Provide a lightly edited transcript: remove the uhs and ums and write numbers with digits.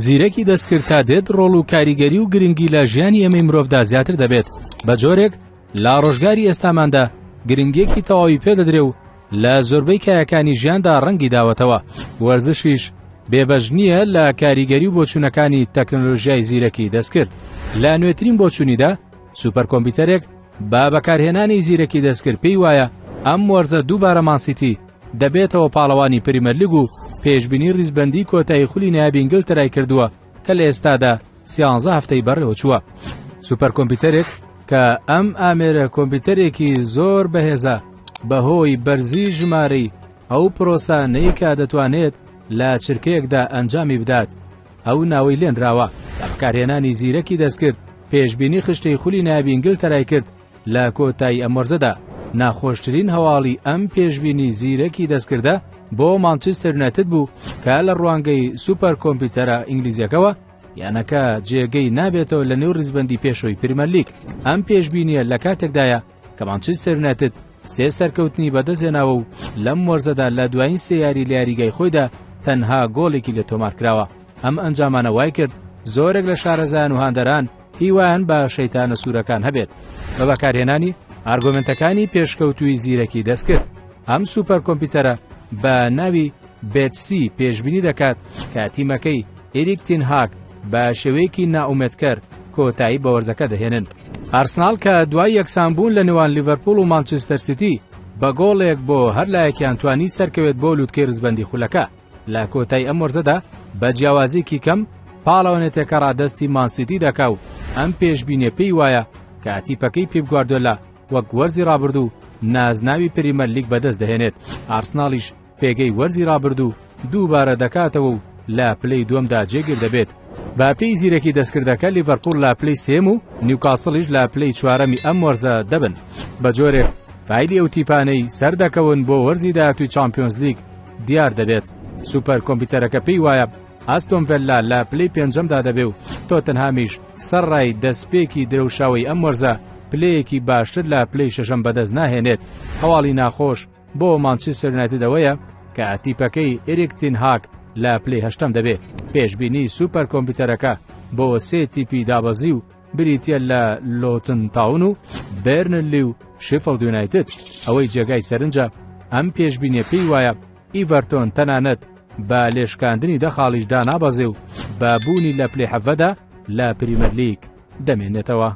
زیرەکی دەستکرد تا دێت ڕۆڵ و کاریگەری و گرنگی لە ژیانی ئێمەی مرۆڤدا زیاتر دەبێت، بە جۆرێک لە ڕۆژگاری ئێستاماندا گرنگیەکی تەواوی پێدەدرێ و لە زۆربەی کایەکانی ژیاندا ڕەنگی داوەتەوە، وەرزشیش بێبەش نییە لە کاریگەری و بۆچوونەکانی تەکنەلۆژیای زیرەکی دەستکرد. لە نوێترین بۆچوونیدا سوپەر کۆمپیوتەرێک بە بەکارهێنانی زیرەکی دەستکرد پێی وایە ئەم وەرزە دووبارە مانسیتی دەبێتەوە پاڵەوانی پریمەرلیگ و پێشبینی ریزبەندی کۆتایی خولی نایابی ئینگلتەرای کردووە کە لە ئێستادا سیانزە هەفتەی بەڕێوەچووە. سوپەر کۆمپیوتەرێک کە ئەم ئامێرە کۆمپیوتەرێکی زۆر بەهێزە بەهۆی بەرزی ژمارەی ئەو پرۆسانەی کە دەتوانێت لە چرکەیەکدا ئەنجامی بدات ئەو ناوەی لێنراوە بە بەکارهێنانی زیرەکی دەستکرد پێشبینی خشتەی خولی نایابی ئینگلتەرای کرد لە کۆتایی ئەم وەرزەدا. ناخۆشترین هەواڵی ئەم پێشبینی زیرەکی دەستکردە بۆ مانچستەر یونایتد بوو کە لە ڕوانگەی سوپەر کۆمپیوتەرە ئینگلیزیەکەوە یانەکە جێگەی نابێتەوە لە نێو ریزبەندی پێشەوەی پریمەرلیگ. ئەم پێشبینیە لە کاتێکدایە کە مانچستەر یونایتد سێ سەرکەوتنی بەدەستهێناوە و لەم وەرزەدا لە دوایین سێ یاری لە یاریگای خۆیدا تەنها گۆڵێکی لێ تۆمارکراوە. ئەم ئەنجامانە وایکرد زۆرێک لە شارەزایان و هاندەران هیوایان بە شەیتانە سوورەکان هەبێت بە بەکارهێنانی ئارگۆمنتەکانی پێشکەوتووی زیرەکی دەستکرد. ئەم سوپەر کۆمپیوتەرە بە ناوی بێتسی پێشبینی دەکات کە تیمەکەی ئیریک تین هاگ بە شێوەیەکی نائومێدکەر کۆتایی بە وەرزەکە دەهێنن. ئارسناڵ کە دوای یەکسانبوون لە نێوان لیڤەرپوڵ و مانچستەر سیتی بە گۆڵێک بۆ هەر لایەکیان توانی سەرکەوێت بۆ لوتکەی ڕیزبەندی خولەکە لە کۆتای ئەم وەرزەدا بە جیاوازیکی کەم پاڵەوانێتەکە ڕادەستی مانسیتی دەکا و ئەم پێشبینیە پێی وایە کە تیپەکەی پیپ گواردۆلا وەک وەرزی ڕابردوو نازناوی پریمەرلیگ بەدەست دەهێنێت ئارسناڵیش پێگەی وەرزی ڕابردوو دووبارە دەکاتەوە و لە پلەی دووەمدا جێگیر دەبێت. بە پێی زیرەکی دەستکردەکە لیڤەرپوڵ لە پلەی سێیەم و نیوکاسڵیش لە پلەی چوارەمی ئەم وەرزە دەبن، بە جۆرێک فایلی ئەو تیپانەی سەردەکەون بۆ وەرزی داهاتووی چامپیۆنزلیگ دیار دەبێت. سوپەر کۆمپیوتەرەکە پێی وایە ئاستۆن ڤێلا لە پلەی پێنجەمدا دەبێ و تۆتنهامیش سەرڕای دەستپێکی درەوشاوەی ئەم وەرزە پلەیەکی باشتر لە پلەی شەشەم بەدەست ناهێنێت. هەواڵی ناخۆش بۆ مانچستەر یونایتد ئەوەیە کە تیپەکەی ئێریک تین هاگ لە پلەی هەشتەم دەبێت. پێشبینی سوپەر کۆمپیوتەرەکە بۆ سێ تیپی دابەزی و بریتیە لە لۆتن تاون و بێرنلی و شیفڵد یونایتد. ئەوەی جێگای سەرنجە ئەم پێشبینیە پێی وایە ئیڤەرتۆن تەنانەت بە لێشکاندنی دە خاڵیش دانابەزێ و بە بوونی لە پلەی حەڤەدا لە پریمەرلیگ دەمێنێتەوە.